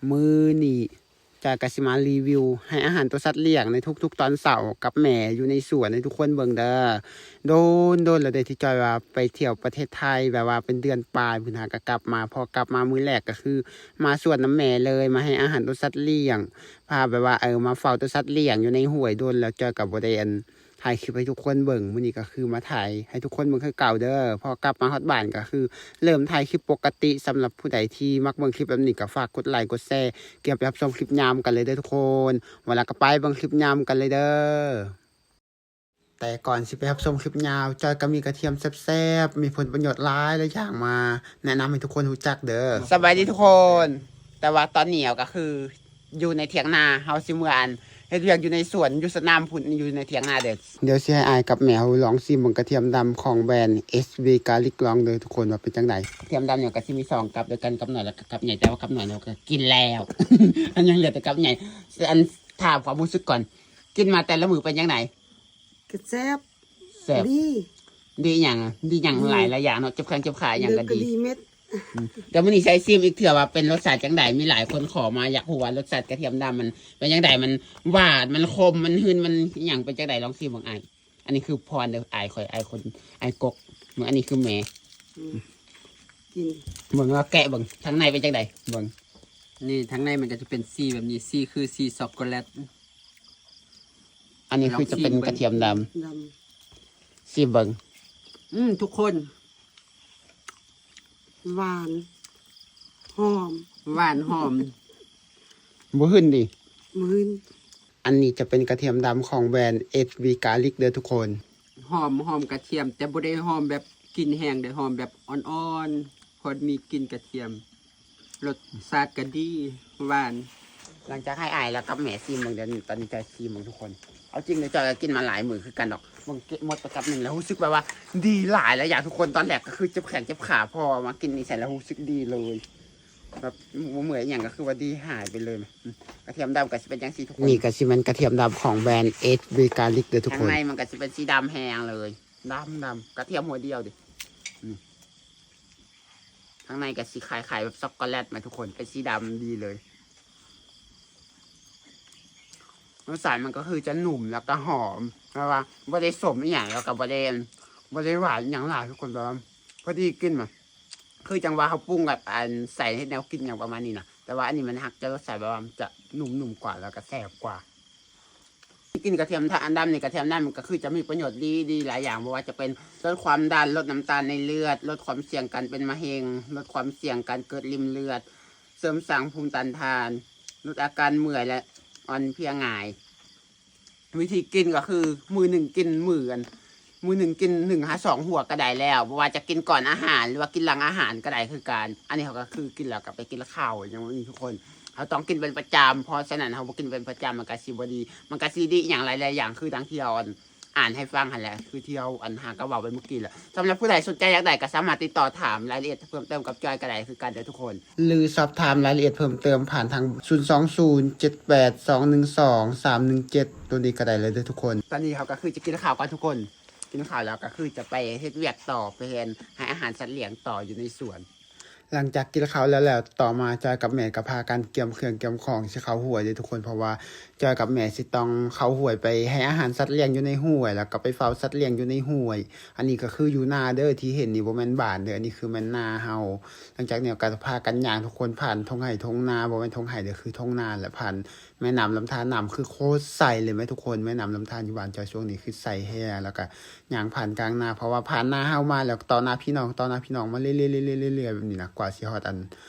ມື້ນີ້ຈອຍກໍຊິມາຣີວິວໃຫ້ອາຫານຕົວສັດລ້ຽງໃນທຸກໆຕອນເຊົ້າກັບແມ່ຢູ່ໃນສວນໃຫ້ທຸກຄົນເບິ່ງເດີ. ໂດນໆແລ້ວເດ້ທີ່ຈອຍວ່າໄປທ່ຽວປະເທດໄທ ແບບວ່າເປັນເດືອນປາຍພຸ້ນ ຫາກໍກັບມາ. ພໍກັບມາມື້ແລກກໍຄືມາສວນນຳແມ່ເລີຍ ມາໃຫ້ອາຫານຕົວສັດລ້ຽງ ພາແບບວ່າ ເອີ ມາເຝົ້າຕົວສັດລ້ຽງຢູ່ໃນຫ້ວຍ. ໂດນແລ້ວຈອຍກໍບໍ່ໄດ້ ອັນ ຖ່າຍຄລິບໃຫ້ທຸກຄົນເບິ່ງ. ມື້ນີ້ກໍຄືມາຖ່າຍໃຫ້ທຸກຄົນເບິ່ງຄືເກົ່າເດີ. ພໍກັບມາຮອດບ້ານກໍຄືເລີ່ມຖ່າຍຄລິບປົກກະຕິ. ສຳລັບຜູ້ໃດທີ່ມັກເບິ່ງຄລິບແບບນີ້ກໍຝາກກົດໄລກົດແຊ ກຽມໄປຮັບຊົມຄລິບຍາມກັນເລີຍເດີທຸກຄົນ. ວ່າແລ້ວກໍໄປເບິ່ງຄລິບຍາມກັນເລີຍເດີ. ແຕ່ກ່ອນຊິໄປຮັບຊົມຄລິບຍາມ ຈອຍກໍມີກະທຽມແຊບໆ ມີຜົນປະໂຫຍດຫຼາຍຫຼາຍຢ່າງມາແນະນຳໃຫ້ທຸກຄົນຮູ້ຈັກເດີ. ສະບາຍດີທຸກຄົນ. ແຕ່ວ່າຕອນນີ້ກໍຄື ຢູ່ໃນຖຽງນາ ເຮົາຊິເມືອ ອັນ ເຮັດວຽກຢູ່ໃນສວນ ຢູ່ສະໜາມພຸ້ນ ຢູ່ໃນຖຽງນາເດີ. ດຽວຊິໃຫ້ອ້າຍກັບແມ່ເຮົາລອງຊີມເບິ່ງກະທຽມດຳຂອງແບຣນ ເອສ ວີ ກາລິກ ລອງເດີທຸກຄົນ ວ່າເປັນຈັ່ງໃດ. ກະທຽມດຳນີ້ກໍຊິມີສອງກັບດ້ວຍກັນ ກັບໜ້ອຍ ແລ້ວກໍກັບໃຫຍ່ ແຕ່ວ່າກັບໜ້ອຍເຮົາກໍກິນແລ້ວ ອັນຍັງເຫຼືອແຕ່ກັບໃຫຍ່. ອັນ ຖາມຄວາມຮູ້ສຶກກ່ອນ ກິນມາແຕ່ລະມື້ເປັນຈັ່ງໃດ? ກໍແຊບ ແຊບ ດີ ດີຫຍັງ ດີຫຍັງ ດີ ຫຼາຍຫຼາຍຢ່າງເນາະ ເຈັບແຂ້ງເຈັບຂາຫຍັງກໍດີ ແຕ່ມື້ນີ້ໃສ່ຊີມອີກເທື່ອວ່າເປັນລົດຊາດຈັ່ງໃດ. ມີຫຼາຍຄົນຂໍມາຢາກຮູ້ວ່າລົດຊາດກະທຽມດຳມັນເປັນຈັ່ງໃດ ມັນຫວານ ມັນຂົມ ມັນຫຶ່ນ ມັນອີຫຍັງ ເປັນຈັ່ງໃດ ລອງຊີມເບິ່ງອ້າຍ. ອັນນີ້ຄືພອນເດີ ອ້າຍຂ້ອຍ ອ້າຍຄົນ ອ້າຍກົກ ເບິ່ງ ອັນນີ້ຄືແມ່ ອືມ ກິນ ເບິ່ງ ລາວແກະເບິ່ງ ທາງໃນເປັນຈັ່ງໃດ ເບິ່ງ. ນີ້ທາງໃນມັນກໍຈະເປັນສີແບບນີ້ ສີຄືສີຊັອກໂກແລັດ. ອັນນີ້ຄືຈະເປັນກະທຽມດຳ ດຳ ຊີມເບິ່ງ. ອືມ ທຸກຄົນ ຫວານ ຫອມ ຫວານຫອມ ບໍ່ຫຶ່ນຕິ ບໍ່ຫຶ່ນ. ອັນນີ້ຈະເປັນກະທຽມດຳຂອງແບຣນ ເອສ ວີ ກາລິກ ເດີທຸກຄົນ. ຫອມ ຫອມກະທຽມ ແຕ່ບໍ່ໄດ້ຫອມແບບກິ່ນແຮງເດ້ ຫອມແບບອ່ອນໆ ພໍມີກິ່ນກະທຽມ. ລົດຊາດກໍດີ ຫວານ. ຫຼັງຈາກໃຫ້ອ້າຍແລ້ວກັບແມ່ຊີມເບິ່ງ ດຽວນີ້ຕອນນີ້ຈອຍຊີມເບິ່ງທຸກຄົນ. ເອົາຈິງເດີ ຈອຍກໍກິນມາຫຼາຍມື້ຄືກັນດອກ ເບິ່ງ ເກັບໝົດໄປກັບໜຶ່ງແລ້ວຮູ້ສຶກແບບວ່າດີຫຼາຍຫຼາຍຢ່າງທຸກຄົນ. ຕອນແລກກໍຄືເຈັບແຂ້ງເຈັບຂາ ພໍມາກິນນີ້ໃສ່ແລ້ວຮູ້ສຶກດີເລີຍ ແບບບໍ່ເມື່ອຍອີ່ຫຍັງ ກໍຄືວ່າດີຫາຍໄປເລີຍ. ອືມ ກະທຽມດຳກໍຊິເປັນຈັ່ງຊີ້ທຸກຄົນ. ນີ້ກໍຊິແມ່ນກະທຽມດຳຂອງແບຣນ ເອສ ວີ ກາລິກ ເດີທຸກຄົນ. ທາງໃນມັນກໍຊິເປັນສີດຳແຮງເລີຍ ດຳໆ ກະທຽມຫົວດຽວເດ້ ອືມ. ທາງໃນກໍຊິຄ້າຍໆແບບຊັອກໂກແລັດນະທຸກຄົນ ເປັນສີດຳດີເລີຍ. ລົດຊາດມັນກໍຄືຈະໜຸ່ມ ແລ້ວກໍຫອມ ແບບວ່າບໍ່ໄດ້ສົ້ມອີ່ຫຍັງ ແລ້ວກໍບໍ່ໄດ້ ບໍ່ໄດ້ຫວານອີ່ຫຍັງຫຼາຍທຸກຄົນ ແບບວ່າພໍດີກິນ. ມັນຄືຈັ່ງວ່າເຮົາປຸງແບບ ອັນ ໃສ່ເຮັດແນວກິນຫຍັງປະມານນີ້ນະ ແຕ່ວ່າອັນນີ້ມັນຫາກຈະລົດຊາດແບບວ່າມັນຈະໜຸ່ມໆກວ່າ ແລ້ວກໍແຊບກວ່າ. ກິນກະທຽມດຳນີ້ ກະທຽມດຳກໍຄືຈະມີປະໂຫຍດດີໆຫຼາຍຢ່າງ ບໍ່ວ່າຈະເປັນລົດຄວາມດັນ ລົດນ້ຳຕານໃນເລືອດ ລົດຄວາມສ່ຽງການເປັນມະເຮັງ ລົດຄວາມສ່ຽງການເກີດລິມເລືອດ ເສີມສ້າງພູມິຕ້ານທານ ຫຼຸດອາການເມື່ອຍ ແລະ ອ່ອນເພຍງ່າຍ. ວິທີກິນກໍຄືມື້ໜຶ່ງກິນມື້ ອັນ ມື້ໜຶ່ງກິນໜຶ່ງຫາສອງຫົວກໍໄດ້ແລ້ວ ບໍ່ວ່າຈະກິນກ່ອນອາຫານ ຫຼືວ່າກິນຫຼັງອາຫານກໍໄດ້ຄືກັນ. ອັນນີ້ເຮົາກໍຄືກິນແລ້ວກໍໄປກິນເຂົ້າຫຍັງແບບນີ້ທຸກຄົນ ເຮົາຕ້ອງກິນເປັນປະຈຳ ເພາະສະນັ້ນເຮົາບໍ່ກິນເປັນປະຈຳ ມັນກໍຊິບໍ່ດີ ມັນກໍຊິດີອີ່ຫຍັງຫຼາຍໆຢ່າງ ຄືດັ່ງທີ່ເຮົາ ອັນ ອ່ານໃຫ້ຟັງຫັ້ນແຫຼະ ຄືທີ່ເຮົາ ອັນ ຫາກໍເວົ້າໄປເມື່ອກີ້ແຫຼະ. ສຳລັບຜູ້ໃດສົນໃຈຢາກໄດ້ກໍສາມາດຕິດຕໍ່ຖາມລາຍລະອຽດເພີ່ມເຕີມກັບຈອຍກໍໄດ້ຄືກັນເດີທຸກຄົນ ຫຼືສອບຖາມລາຍລະອຽດເພີ່ມເຕີມຜ່ານທາງ ສູນສອງສູນ ເຈັດແປດສອງໜຶ່ງສອງ ສາມໜຶ່ງເຈັດ ໂຕນີ້ກໍໄດ້ເລີຍເດີທຸກຄົນ. ຕອນນີ້ເຮົາກໍຄືຈະກິນເຂົ້າກ່ອນທຸກຄົນ ກິນເຂົ້າແລ້ວກໍຄືຈະໄປເຮັດວຽກຕໍ່ ໄປເຮັດ ໃຫ້ອາຫານສັດລ້ຽງຕໍ່ຢູ່ໃນສວນ. ຫຼັງຈາກກິນເຂົ້າແລ້ວ ແລ້ວຕໍ່ມາຈອຍກັບແມ່ກໍພາກັນກຽມເຄື່ອງກຽມຂອງຊິເຂົ້າຫ້ວຍເດີທຸກຄົນ ເພາະວ່າຈອຍກັບແມ່ຊິຕ້ອງເຂົ້າຫ້ວຍໄປໃຫ້ອາຫານສັດລ້ຽງຢູ່ໃນຫ້ວຍ ແລ້ວກໍໄປເຝົ້າສັດລ້ຽງຢູ່ໃນຫ້ວຍ. ອັນນີ້ກໍຄືຢູ່ນາເດີ ທີ່ເຫັນນີ້ບໍ່ແມ່ນບ້ານເດີ ອັນນີ້ຄືແມ່ນນາເຮົາ. ຫຼັງຈາກນີ້ກໍພາກັນຍ່າງທຸກຄົນ ຜ່ານທົ່ງໄຮ່ທົ່ງນາ ບໍ່ແມ່ນທົ່ງໄຮ່ເດີ ຄືທົ່ງນາ ແລະ ຜ່ານ ແມ່ນ້ຳລຳທານ ນ້ຳຄືໂຄດໃສເລີຍແມ່ທຸກຄົນ. ແມ່ນ້ຳລຳທານຢູ່ບ້ານຈອຍຊ່ວງນີ້ຄືໃສແຮງ ແລ້ວກະຍ່າງຜ່ານກາງນາ ເພາະວ່າຜ່ານນາເຮົາມາແລ້ວຕໍ່ໜ້າພີ່ນ້ອງ ຕໍ່ໜ້າພີ່ນ້ອງມາເລື້ອຍໆ ເລື້ອຍໆ ເລື້ອຍໆ ແບບນີ້ນະ ກວ່າຊິຮອດອັນ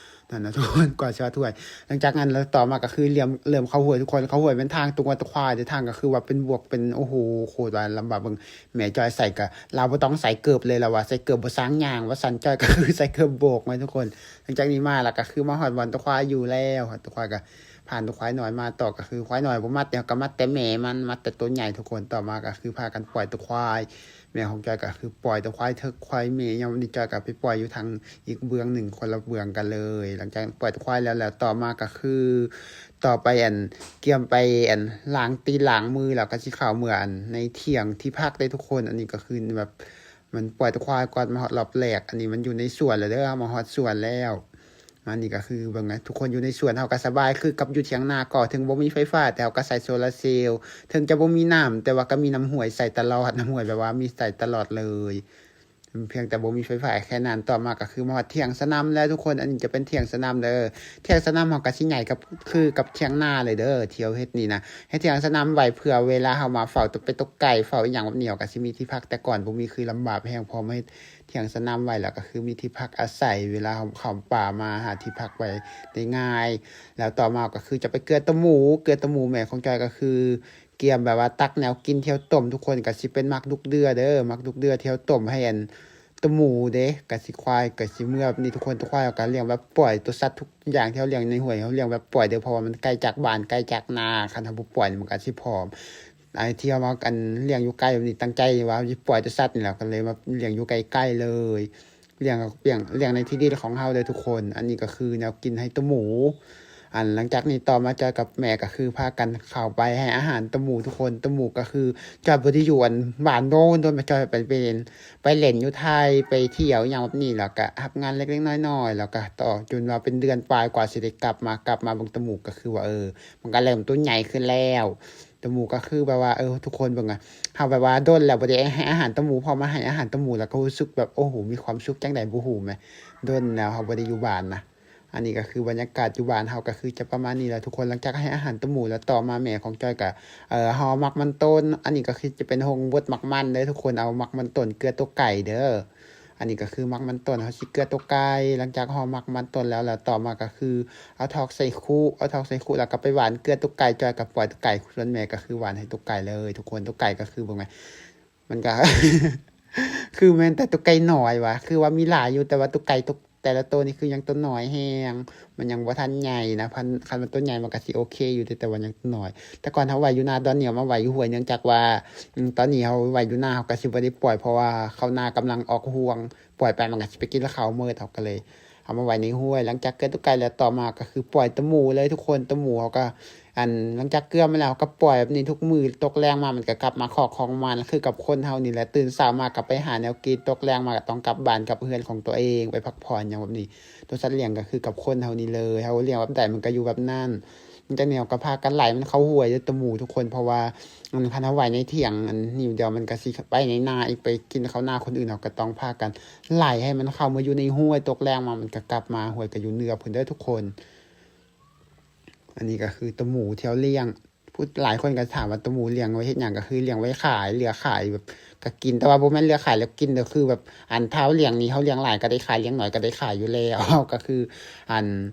ນັ້ນນະທຸກຄົນ ກວ່າຊິຮອດຫ້ວຍ. ຫຼັງຈາກນັ້ນແລ້ວຕໍ່ມາກໍຄືເລີ່ມ ເລີ່ມເຂົ້າຫ້ວຍທຸກຄົນ ເຂົ້າຫ້ວຍແມ່ນທາງຕົງວັດຕະຄວາຍເດີ ທາງກໍຄືວ່າເປັນບວກ ເປັນ ໂອ້ໂຫ ໂຄດວ່າລຳບາກ. ເບິ່ງແມ່ຈອຍໃສ່ກະ ລາວບໍ່ຕ້ອງໃສ່ເກີບເລີຍ ລາວວ່າໃສ່ເກີບບໍ່ຊ່າງຍ່າງວ່າຊັ້ນ ຈອຍກໍຄືໃສ່ເກີບໂບກແມ່ທຸກຄົນ. ຫຼັງຈາກນີ້ມາແລ້ວກໍຄືມາຮອດບ່ອນຕະຄວາຍຢູ່ແລ້ວ ຕະຄວາຍກໍ ຜ່ານຕົວຄວາຍນ້ອຍມາຕໍ່ ກໍຄືຄວາຍນ້ອຍບໍ່ມັດແລ້ວ ກໍມັດແຕ່ແມ່ມັນ ມັດແຕ່ໂຕໃຫຍ່ທຸກຄົນ. ຕໍ່ມາກໍຄືພາກັນປ່ອຍຕົວຄວາຍ ແມ່ຂອງຈອຍກໍຄືປ່ອຍຕົວຄວາຍເຖິກຄວາຍເມຍ. ຍາມນີ້ຈອຍກໍໄປປ່ອຍຢູ່ທາງອີກເບື້ອງໜຶ່ງ ຄົນລະເບື້ອງກັນເລີຍ. ຫຼັງຈາກປ່ອຍຕົວຄວາຍແລ້ວ ແລ້ວຕໍ່ມາກໍຄືຕໍ່ໄປ ອັນ ກຽມໄປ ອັນ ລ້າງຕີນລ້າງມື ແລ້ວກໍຊິເຂົ້າເມືອ ອັນ ໃນຖຽງທີ່ພັກເດ້ທຸກຄົນ. ອັນນີ້ກໍຄືແບບ ມັນປ່ອຍແຕ່ຄວາຍກ່ອນ ມາຮອດລອບແລກ. ອັນນີ້ມັນຢູ່ໃນສວນແລ້ວເດີ ເຮົາມາຮອດສວນແລ້ວ. ອັນນີ້ກໍຄືເບິ່ງນະ ທຸກຄົນຢູ່ໃນສວນເຮົາກໍສະບາຍ ຄືກັບຢູ່ຖຽງນາກໍເຖິງບໍ່ມີໄຟຟ້າ ແຕ່ເຮົາກໍໃຊ້ໂຊລາເຊວ ເຖິງຈະບໍ່ມີນ້ຳ ແຕ່ວ່າກໍມີນ້ຳຫ້ວຍໃຊ້ຕະຫຼອດ ນ້ຳຫ້ວຍແບບວ່າມີໃຊ້ຕະຫຼອດເລີຍ ພຽງແຕ່ບໍ່ມີໄຟຟ້າແຄ່ນັ້ນ. ຕໍ່ມາກໍຄືມາຮອດຖຽງສະໜາມແລ້ວທຸກຄົນ ອັນນີ້ຈະເປັນຖຽງສະໜາມເດີ ຖຽງສະໜາມເຮົາກໍຊິໃຫຍ່ກັບ ຄືກັບຖຽງນາເລີຍເດີ ທີ່ເຮົາເຮັດນີ້ນະ ເຮັດຖຽງສະໜາມໄວ້ເພື່ອເວລາເຮົາມາເຝົ້າຕົກໄກ່ຕົກໄກ່ ເຝົ້າອີ່ຫຍັງແບບນີ້ ເຮົາກໍຊິມີທີ່ພັກ ແຕ່ກ່ອນບໍ່ມີຄືລຳບາກແຮງ ພໍມາເຮັດ ຖຽງສະໜາມໄວ້ ແລ້ວກໍຄືມີທີ່ພັກອາໄສ ເວລາເຮົາເຂົ້າປ່າມາຫາທີ່ພັກໄວ້ໄດ້ງ່າຍ. ແລ້ວຕໍ່ມາກໍຄືຈະໄປເກືອໂຕໝູ ເກືອໂຕໝູ ແມ່ຂອງຈອຍກໍຄືກຽມແບບວ່າຕັກແນວກິນທີ່ເຮົາຕົ້ມ ທຸກຄົນ ກໍຊິເປັນໝາກດຸກເດື່ອເດີ ໝາກດຸກເດື່ອທີ່ເຮົາຕົ້ມໃຫ້ອັນໂຕໝູເດ້ ກໍຊິ ຄວາຍກໍຊິເມືອແບບນີ້ທຸກຄົນ ໂຕຄວາຍເຮົາກໍລ້ຽງແບບປ່ອຍ ໂຕສັດທຸກຢ່າງທີ່ເຮົາລ້ຽງໃນຫ້ວຍ ເຮົາລ້ຽງແບບປ່ອຍເດີ ເພາະວ່າມັນໃກ້ຈາກບ້ານໃກ້ຈາກນາ ຄັນເຮົາບໍ່ປ່ອຍມັນກໍຊິຜອມ. ໄອ້ທີ່ເຮົາມາ ອັນ ລ້ຽງຢູ່ໃກ້ແບບນີ້ ຕັ້ງໃຈວ່າເຮົາຊິປ່ອຍແຕ່ສັດນີ້ແຫຼະ ກໍເລີຍມາລ້ຽງຢູ່ໃກ້ໆເລີຍ ລ້ຽງ ລ້ຽງ ລ້ຽງໃນທີ່ດິນຂອງເຮົາເດີທຸກຄົນ. ອັນນີ້ກໍຄືແນວກິນໃຫ້ໂຕໝູ ອັນ ຫຼັງຈາກນີ້ຕໍ່ມາຈອຍກັບແມ່ກໍຄືພາກັນເຂົ້າໄປໃຫ້ອາຫານໂຕໝູທຸກຄົນ. ໂຕໝູກໍຄືຈອຍບໍ່ໄດ້ຢູ່ ອັນ ບ້ານໂດນໆ ມາຈອຍໄປ ໄປ ໄປຫຼິ້ນຢູ່ໄທ ໄປທ່ຽວອີ່ຫຍັງແບບນີ້ ແລ້ວກໍຮັບງານເລັກໆນ້ອຍໆ ແລ້ວກໍຕໍ່ຈົນວ່າເປັນເດືອນປາຍກວ່າຊິໄດ້ກັບມາ ກັບມາເບິ່ງໂຕໝູກໍຄືວ່າ ເອີ ມັນກໍເລີ່ມໂຕໃຫຍ່ຂຶ້ນແລ້ວ. ໂຕໝູກໍຄືແບບວ່າ ເອີ ທຸກຄົນເບິ່ງອະ ເຮົາແບບວ່າດົນແລ້ວບໍ່ໄດ້ໃຫ້ອາຫານໂຕໝູ ພໍມາໃຫ້ອາຫານໂຕໝູແລ້ວກໍຮູ້ສຶກແບບ ໂອ້ໂຫ ມີຄວາມສຸກຈັ່ງໃດບໍ່ຮູ້ແມ ດົນແລ້ວເຮົາບໍ່ໄດ້ຢູ່ບ້ານນະ. ອັນນີ້ກໍຄືບັນຍາກາດຢູ່ບ້ານເຮົາກໍຄືຈະປະມານນີ້ແຫຼະທຸກຄົນ. ຫຼັງຈາກໃຫ້ອາຫານໂຕໝູແລ້ວ ຕໍ່ມາແມ່ຂອງຈອຍກໍ ເອີ ເຮົາເອົາໝາກມັນຕົ້ນ ອັນນີ້ກໍຄືຈະເປັນໂຮງບົດໝາກມັນເດີທຸກຄົນ ເອົາໝາກມັນຕົ້ນເກືອຕົວໄກ່ເດີ. ອັນນີ້ກໍຄືໝາກມັນຕົ້ນ ເຮົາຊິເກືອຕົວໄກ່ ຫຼັງຈາກເຮົາໝາກມັນຕົ້ນແລ້ວ ແລ້ວຕໍ່ມາກໍຄືເອົາຖອກໃສ່ຄຸ ເອົາຖອກໃສ່ຄຸ ແລ້ວກໍໄປຫວ່ານເກືອຕົວໄກ່ ຈອຍກໍປ່ອຍຕົວໄກ່ ສ່ວນແມ່ກໍຄືຫວ່ານໃຫ້ຕົວໄກ່ເລີຍທຸກຄົນ. ຕົວໄກ່ກໍຄືເບິ່ງໄວ ມັນກໍ ຄືແມ່ນແຕ່ຕົວໄກ່ນ້ອຍຫວາ ຄືວ່າມີຫຼາຍຢູ່ ແຕ່ວ່າຕົວໄກ່ຕົວ ແຕ່ລະໂຕນີ້ຄືຍັງຕົວນ້ອຍແຮງ ມັນຍັງບໍ່ທັນໃຫຍ່ນະ ຄັນ ຄັນມັນຕົວໃຫຍ່ມັນກໍຊິໂອເຄຢູ່ເດ ແຕ່ວ່າຍັງຕົວນ້ອຍ. ແຕ່ກ່ອນເຮົາໄວ້ຢູ່ນາ ຕອນນີ້ເຮົາມາໄວ້ຢູ່ຫ້ວຍ ເນື່ອງຈາກວ່າ ອືມ ຕອນນີ້ເຮົາໄວ້ຢູ່ນາ ເຮົາກໍຊິບໍ່ໄດ້ປ່ອຍ ເພາະວ່າເຂົ້ານາກຳລັງອອກຮວງ ປ່ອຍໄປມັນກໍຊິໄປກິນເຂົ້າໝົດ ເຮົາກໍເລີຍເອົາມາໄວ້ໃນຫ້ວຍ. ຫຼັງຈາກເກືອຕົວໄກ່ແລ້ວ ຕໍ່ມາກໍຄືປ່ອຍໂຕໝູເລີຍທຸກຄົນ. ໂຕໝູເຮົາກໍ ອັນ ຫຼັງຈາກເກືອມາແລ້ວ ເຮົາກໍປ່ອຍແບບນີ້ທຸກມື້ ຕົກແລງມາມັນກໍກັບມາຄອກຂອງມັນ ຄືກັບຄົນເຮົານີ້ແຫຼະ ຕື່ນເຊົ້າມາກໍໄປຫາແນວກິນ ຕົກແລງມາກໍຕ້ອງກັບບ້ານກັບເຮືອນຂອງຕົວເອງ ໄປພັກຜ່ອນຫຍັງແບບນີ້. ໂຕສັດລ້ຽງກໍຄືກັບຄົນເຮົານີ້ເລີຍ ເຮົາລ້ຽງແບບໃດມັນກໍຢູ່ແບບນັ້ນ. ຫຼັງຈາກນີ້ເຮົາກໍພາກັນໄລ່ມັນເຂົ້າຫ້ວຍເດີໂຕໝູທຸກຄົນ ເພາະວ່າ ອັນ ຄັນເຮົາໄວ້ໃນຖຽງ ອັນ ນີ້ດຽວມັນກໍຊິໄປໃນນາອີກ ໄປກິນເຂົ້ານາຄົນອື່ນ ເຮົາກໍຕ້ອງພາກັນໄລ່ໃຫ້ມັນເຂົ້າມາຢູ່ໃນຫ້ວຍ ຕົກແລງມາມັນກໍກັບມາ ຫ້ວຍກໍຢູ່ເໜືອພຸ້ນເດີທຸກຄົນ. ອັນນີ້ກໍຄືໂຕໝູທີ່ເຮົາລ້ຽງ ຜູ້ຫຼາຍຄົນກໍຖາມວ່າໂຕໝູລ້ຽງໄວ້ເຮັດຫຍັງ ກໍຄືລ້ຽງໄວ້ຂາຍ ເຫຼືອຂາຍແບບກໍກິນ ແຕ່ວ່າບໍ່ແມ່ນເຫຼືອຂາຍແລ້ວກິນເດີ ຄືແບບ ອັນ ຖ້າເຮົາລ້ຽງນີ້ ເຮົາລ້ຽງຫຼາຍກໍໄດ້ຂາຍ ລ້ຽງໜ້ອຍກໍໄດ້ຂາຍຢູ່ແລ້ວ ກໍຄື ອັນ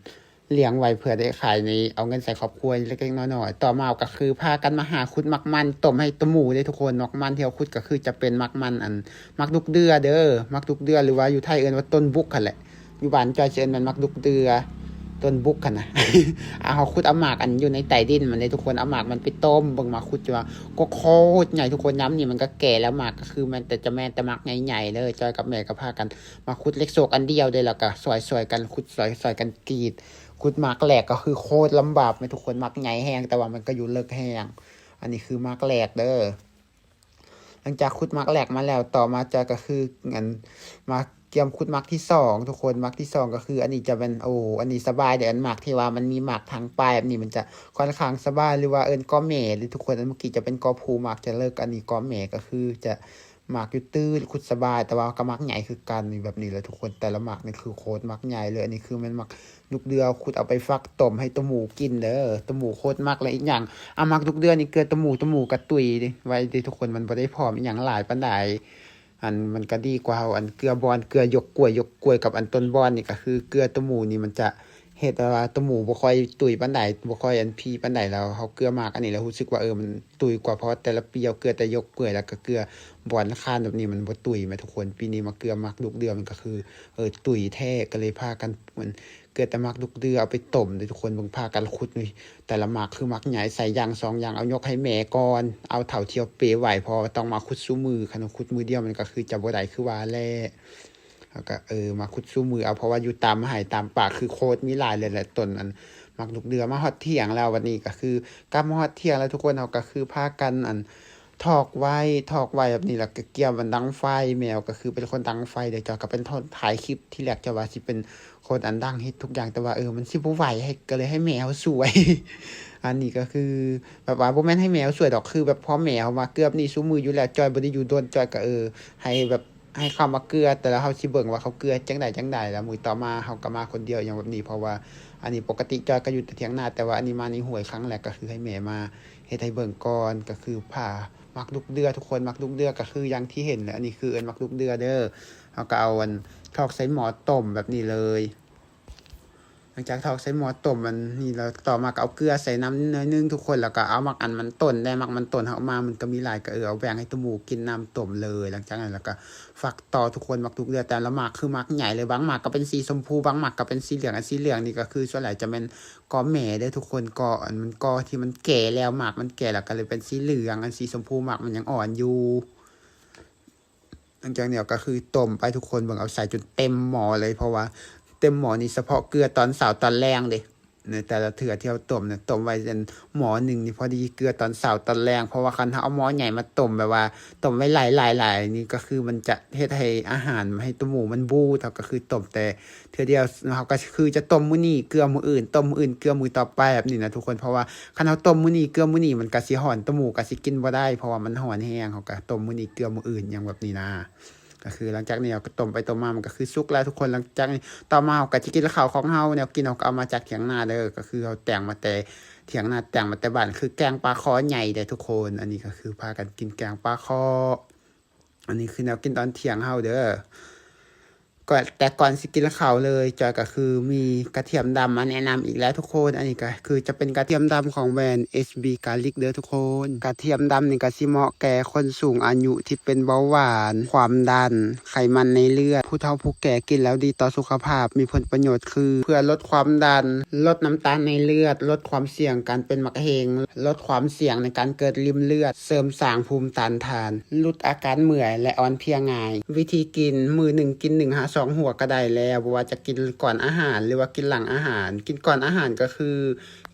ລ້ຽງໄວ້ເພື່ອໄດ້ຂາຍໃນ ເອົາເງິນໃສ່ຄອບຄົວເລັກໆນ້ອຍໆ. ຕໍ່ມາກໍຄືພາກັນມາຫາຂຸດໝາກມັນຕົ້ມໃຫ້ໂຕໝູເດ້ທຸກຄົນ. ໝາກມັນທີ່ເຮົາຂຸດກໍຄືຈະເປັນໝາກມັນ ອັນ ໝາກດຸກເດື່ອເດີ ໝາກດຸກເດື່ອ ຫຼືວ່າຢູ່ໄທເອີ້ນວ່າຕົ້ນບຸກຫັ້ນແຫຼະ ຢູ່ບ້ານຈອຍຊິເອີ້ນແມ່ນໝາກດຸກເດື່ອ ຕົ້ນບຸກຫັ້ນນະ. ເຮົາຂຸດເອົາໝາກອັນຢູ່ໃນໃຕ້ດິນມັນເດ້ທຸກຄົນ ເອົາໝາກມັນໄປຕົ້ມເບິ່ງ ໝາກຂຸດຈະວ່າກໍໂຄດໃຫຍ່ທຸກຄົນ. ຍາມນີ້ມັນກໍແກ່ແລ້ວ ໝາກກໍຄືແມ່ນແຕ່ ຈະແມ່ນແຕ່ໝາກໃຫຍ່ໆເລີຍ. ຈອຍກັບແມ່ກໍພາກັນມາຂຸດເຫຼັກໂຊກອັນດຽວເດ້ ແລ້ວກໍຊ່ອຍໆກັນຂຸດ ຊ່ອຍໆກັນກຣີດ ຂຸດໝາກແຫຼກກໍຄືໂຄດລຳບາກແມ່ນທຸກຄົນ ໝາກໃຫຍ່ແຮງ ແຕ່ວ່າມັນກໍຢູ່ເລິກແຮງ. ອັນນີ້ຄືໝາກແຫຼກເດີ. ຫຼັງຈາກຂຸດໝາກແຫຼກມາແລ້ວ ຕໍ່ມາຈອຍກໍຄື ອັນ ມາກຽມຂຸດໝາກທີສອງທຸກຄົນ. ໝາກທີສອງກໍຄື ອັນນີ້ຈະແມ່ນ ໂອ້ ອັນນີ້ສະບາຍເດ້ ອັນໝາກທີ່ວ່າມັນມີໝາກທາງປາຍແບບນີ້ ມັນຈະຄ່ອນຂ້າງສະບາຍ ຫຼືວ່າເອີ້ນກໍແໝ່ເດ້ທຸກຄົນ. ອັນເມື່ອກີ້ຈະເປັນກໍພູ ໝາກຈະເລິກ ອັນນີ້ກໍແໝ່ ກໍຄືຈະໝາກຢູ່ຕື້ນ ຂຸດສະບາຍ ແຕ່ວ່າກໍໝາກໃຫຍ່ຄືກັນ. ນີ້ແບບນີ້ແຫຼະທຸກຄົນ ແຕ່ລະໝາກນີ້ຄືໂຄດໝາກໃຫຍ່ເລີຍ. ອັນນີ້ຄືແມ່ນໝາກ ດຸກເດື່ອ ຂຸດເອົາໄປຟັກຕົ້ມໃຫ້ໂຕໝູກິນເດີ ໂຕໝູໂຄດມັກ. ແລະ ອີກຢ່າງ ເອົາໝາກດຸກເດື່ອນີ້ເກືອໂຕໝູ ໂຕໝູກະຕຸ້ຍໄວເດ້ທຸກຄົນ ມັນບໍ່ໄດ້ຜອມອີ່ຫຍັງຫຼາຍປານໃດ. ອັນ ມັນກະດີກວ່າເຮົາ ອັນ ເກືອບອນ ເກືອຢົກກ້ວຍ ຢົກກ້ວຍກັບອັນຕົ້ນບອນນີ້ ກະຄືເກືອໂຕໝູນີ້ ມັນຈະເຮັດໃຫ້ວ່າໂຕໝູບໍ່ຄ່ອຍຕຸ້ຍປານໃດ ບໍ່ຄ່ອຍອັນພີປານໃດ. ແລ້ວເຮົາເກືອໝາກອັນນີ້ແລ້ວຮູ້ສຶກວ່າ ເອີ ມັນຕຸ້ຍກວ່າ ເພາະວ່າແຕ່ລະປີເຮົາເກືອແຕ່ຢົກກ້ວຍ ແລ້ວກະເກືອບອນຄານແບບນີ້ ມັນບໍ່ຕຸ້ຍແມ່ນທຸກຄົນ. ປີນີ້ມາເກືອໝາກດຸກເດື່ອ ມັນກະຄື ເອີ ຕຸ້ຍແທ້ ກະເລີຍພາກັນ ເກືອແຕ່ໝາກດຸກເດື່ອເອົາໄປຕົ້ມເດ້ທຸກຄົນ. ເບິ່ງພາກັນຂຸດນີ້ ແຕ່ລະໝາກຄືໝາກໃຫຍ່ ໃສ່ຢ່າງສອງຢ່າງ ເອົາຍົກໃຫ້ແມ່ກ່ອນ ເອົາເຖົ້າທ່ຽວເປໄວ້ ເພາະວ່າຕ້ອງມາຂຸດຊຸມື້ ຄັນຂຸດມື້ດຽວມັນກໍຄືຈະບໍ່ໄດ້ຄືວ່າແຫຼະ. ແລ້ວກໍ ເອີ ມາຂຸດຊຸມື້ເອົາ ເພາະວ່າຢູ່ຕາມໄຮ່ຕາມປ່າຄືໂຄດມີຫຼາຍເລີຍແຫຼະ ຕົ້ນອັນໝາກດຸກເດື່ອ. ມາຮອດທ່ຽງແລ້ວ ບັດນີ້ກໍຄືກັບມາຮອດທ່ຽງແລ້ວທຸກຄົນ ເຮົາກໍຄືພາກັນອັນ ຖອກໄວ້ ຖອກໄວ້ແບບນີ້ ແລ້ວກໍກຽມອັນດັງໄຟ. ແມວກໍຄືເປັນຄົນດັງໄຟເດ້ ຈອຍກໍເປັນຄົນຖ່າຍຄລິບ. ທີແລກຈອຍວ່າຊິເປັນຄົນອັນດັງເຮັດທຸກຢ່າງ ແຕ່ວ່າ ເອີ ມັນຊິບໍ່ໄຫວ ໃຫ້ ກໍເລີຍໃຫ້ແມວຊ່ວຍ. ອັນນີ້ກໍຄືແບບວ່າບໍ່ແມ່ນໃຫ້ແມວຊ່ວຍດອກ ຄືແບບພໍແມວມາເກືອບນີ້ຊຸມື້ຢູ່ແລ້ວ ຈອຍບໍ່ໄດ້ຢູ່ດົນ ຈອຍກໍ ເອີ ໃຫ້ແບບ ໃຫ້ເຂົາມາເກືອ ແຕ່ລະເຮົາຊິເບິ່ງວ່າເຂົາເກືອຈັ່ງໃດຈັ່ງໃດ ແລ້ວມື້ຕໍ່ມາເຮົາກໍມາຄົນດຽວຫຍັງແບບນີ້. ເພາະວ່າອັນນີ້ປົກກະຕິຈອຍກໍຢູ່ແຕ່ຖຽງນາ ແຕ່ວ່າອັນນີ້ມາໃນຫ້ວຍຄັ້ງແລກ ກໍຄືໃຫ້ແມ່ມາເຮັດໃຫ້ເບິ່ງກ່ອນ. ກໍຄືພາໝາກລູກເດືອ ທຸກຄົນ ໝາກລູກເດືອກໍຄືຢ່າງທີ່ເຫັນແຫຼະ ອັນນີ້ຄືເອີ້ນໝາກລູກເດືອເດີ. ເຮົາກໍເອົາອັນຖອກໃສ່ໝໍ້ຕົ້ມແບບນີ້ເລີຍ. ຫຼັງຈາກຖອກໃສ່ໝໍ້ຕົ້ມອັນນີ້ແລ້ວ ຕໍ່ມາກໍເອົາເກືອໃສ່ນຳໜ້ອຍໜຶ່ງທຸກຄົນ ແລ້ວກໍເອົາໝາກອັນມັນຕົ້ນແດ່ ໝາກມັນຕົ້ນເຮົາເອົາມາມັນກໍມີຫຼາຍ ກໍ ເອີ ເອົາແບ່ງໃຫ້ໂຕໝູກິນນຳ ຕົ້ມເລີຍ. ຫຼັງຈາກນັ້ນແລ້ວກໍຝາກຕໍ່ທຸກຄົນ ໝາກລູກເດືອ ແຕ່ລະໝາກຄືໝາກໃຫຍ່ເລີຍ ບາງໝາກກໍເປັນສີຊົມພູ ບາງໝາກກໍເປັນສີເຫຼືອງ. ອັນສີເຫຼືອງນີ້ກໍຄືສ່ວນຫຼາຍຈະແມ່ນກໍແມ່ເດີທຸກຄົນ ກໍອັນມັນກໍທີ່ມັນແກ່ແລ້ວ ໝາກມັນແກ່ແລ້ວກໍເລີຍເປັນສີເຫຼືອງ. ອັນສີຊົມພູໝາກມັນຍັງອ່ອນຢູ່. ຫຼັງຈາກນີ້ກໍຄືຕົ້ມໄປ ທຸກຄົນເບິ່ງ ເອົາໃສ່ຈົນເຕັມໝໍ້ເລີຍ ເພາະວ່າເຕັມໝໍ້ນີ້ສະເພາະເກືອຕອນເຊົ້າຕອນແລງເດ້ ໃນແຕ່ລະເທື່ອທີ່ເຮົາຕົ້ມນະ ຕົ້ມໄວ້ອັນໝໍ້ໜຶ່ງນີ້ພໍດີເກືອຕອນເຊົ້າຕອນແລງ. ເພາະວ່າຄັນເຮົາເອົາໝໍ້ໃຫຍ່ມາຕົ້ມ ແບບວ່າຕົ້ມໄວ້ຫຼາຍໆໆນີ້ ກໍຄືມັນຈະເຮັດໃຫ້ອາຫານໃຫ້ໂຕໝູມັນບູດ. ເຮົາກໍຄືຕົ້ມແຕ່ເທື່ອດຽວ ເຮົາກໍຄືຈະຕົ້ມມື້ນີ້ເກືອມື້ອື່ນ ຕົ້ມມື້ອື່ນເກືອມື້ຕໍ່ໄປແບບນີ້ນະທຸກຄົນ. ເພາະວ່າຄັນເຮົາຕົ້ມມື້ນີ້ເກືອມື້ນີ້ ມັນກໍຊິຮ້ອນ ໂຕໝູກໍຊິກິນບໍ່ໄດ້ ເພາະວ່າມັນຮ້ອນແຮງ. ເຮົາກໍຕົ້ມມື້ນີ້ເກືອມື້ອື່ນຫຍັງແບບນີ້ນະ. ກໍຄືຫຼັງຈາກນີ້ເຮົາກໍຕົ້ມໄປຕົ້ມມາ ມັນກໍຄືສຸກແລ້ວທຸກຄົນ. ຫຼັງຈາກນີ້ຕໍ່ມາເຮົາກໍຈະກິນເຂົ້າຂອງເຮົາ ແນວກິນເຮົາກໍເອົາມາຈາກຖຽງນາເດີ ກໍຄືເຮົາແຕ່ງມາແຕ່ຖຽງນາ ແຕ່ງມາແຕ່ບ້ານ ຄືແກງປາຄໍ່ໃຫຍ່ເດ້ທຸກຄົນ. ອັນນີ້ກໍຄືພາກັນກິນແກງປາຄໍ່ ອັນນີ້ຄືແນວກິນຕອນທ່ຽງເຮົາເດີ. ກໍແຕ່ກ່ອນຊິກິນເຂົ້າເລີຍ ຈອຍກໍຄືມີກະທຽມດຳມາແນະນຳອີກແລ້ວທຸກຄົນ. ອັນນີ້ກໍຄືຈະເປັນກະທຽມດຳຂອງແບຣນ ເອສ ບີ ກາລິກ ເດີທຸກຄົນ. ກະທຽມດຳນີ້ກໍຊິເໝາະແກ່ຄົນສູງອາຍຸທີ່ເປັນເບົາຫວານ, ຄວາມດັນ, ໄຂມັນໃນເລືອດ. ຜູ້ເຖົ້າຜູ້ແກ່ກິນແລ້ວດີຕໍ່ສຸຂະພາບ, ມີຜົນປະໂຫຍດຄື ເພື່ອລົດຄວາມດັນ, ລົດນ້ຳຕານໃນເລືອດ, ລົດຄວາມສ່ຽງການເປັນໝາກເຮັງ, ລົດຄວາມສ່ຽງໃນການເກີດລິມເລືອດ, ເສີມສ້າງພູມຕ້ານທານ, ຫຼຸດອາການເມື່ອຍ ແລະ ອ່ອນເພຍງ່າຍ. ວິທີກິນ, ມື້ໜຶ່ງກິນໜຶ່ງຫາສອງຫົວກໍໄດ້ແລ້ວ, ບໍ່ວ່າຈະກິນກ່ອນອາຫານ ຫຼືວ່າກິນຫຼັງອາຫານ. ກິນກ່ອນອາຫານກໍຄື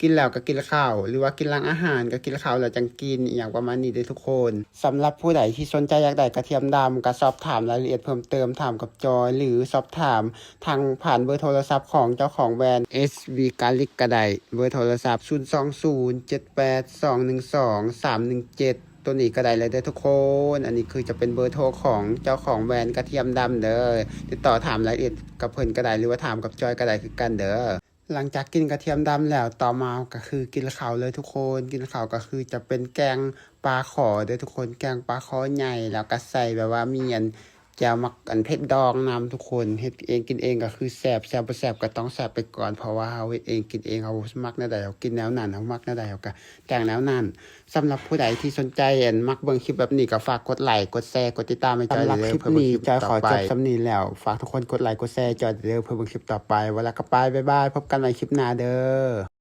ກິນແລ້ວກໍກິນເຂົ້າ ຫຼືວ່າກິນຫຼັງອາຫານກໍກິນເຂົ້າແລ້ວຈັ່ງກິນ ອີ່ຫຍັງປະມານນີ້ເດີທຸກຄົນ. ສຳລັບຜູ້ໃດທີ່ສົນໃຈຢາກໄດ້ກະທຽມດຳ ກໍສອບຖາມລາຍລະອຽດເພີ່ມເຕີມ ຖາມກັບຈອຍ ຫຼືສອບຖາມທາງຜ່ານເບີໂທລະສັບຂອງເຈົ້າຂອງແບຣນ ເອສ ບີ ກາລິກ ກໍໄດ້. ເບີໂທລະສັບ ສູນສອງສູນ ເຈັດແປດສອງໜຶ່ງສອງ ສາມໜຶ່ງເຈັດ ໂຕນີ້ກໍໄດ້ເລີຍເດີທຸກຄົນ. ອັນນີ້ຄືຈະເປັນເບີໂທຂອງເຈົ້າຂອງແບຣນກະທຽມດຳເດີ. ຕິດຕໍ່ຖາມລາຍລະອຽດກັບເພິ່ນກໍໄດ້ ຫຼືວ່າຖາມກັບຈອຍກໍໄດ້ຄືກັນເດີ. ຫຼັງຈາກກິນກະທຽມດຳແລ້ວ ຕໍ່ມາກໍຄືກິນເຂົ້າເລີຍທຸກຄົນ. ກິນເຂົ້າກໍຄືຈະເປັນແກງປາຄໍ່ເດີທຸກຄົນ, ແກງປາຄໍ່ໃຫຍ່ ແລ້ວກໍໃສ່ແບບວ່າມີອັນ ແຈ່ວໝາກອັນເຜັດດອງນຳທຸກຄົນ. ເຮັດເອງກິນເອງກໍຄືແຊບ, ແຊບບໍ່ແຊບກໍຕ້ອງແຊບໄປກ່ອນ ເພາະວ່າເຮົາເຮັດເອງກິນເອງ ເຮົາມັກແນວໃດ ເຮົາກິນແນວນັ້ນ, ເຮົາມັກແນວໃດ ເຮົາກໍແຕ່ງແນວນັ້ນ. ສຳລັບຜູ້ໃດທີ່ສົນໃຈ ອັນ ມັກເບິ່ງຄລິບແບບນີ້ ກໍຝາກກົດໄລ ກົດແຊ ກົດຕິດຕາມໃຫ້ຈອຍເດີ. ສຳລັບຄລິບນີ້ ຈອຍຂໍຈົບສ່ຳນີ້ແລ້ວ. ຝາກທຸກຄົນກົດໄລ ກົດແຊໃຫ້ຈອຍເດີ ເພື່ອເບິ່ງຄລິບຕໍ່ໄປ. ວ່າແລ້ວກໍໄປ ບາຍບາຍ ພົບກັນໃໝ່ຄລິບໜ້າເດີ.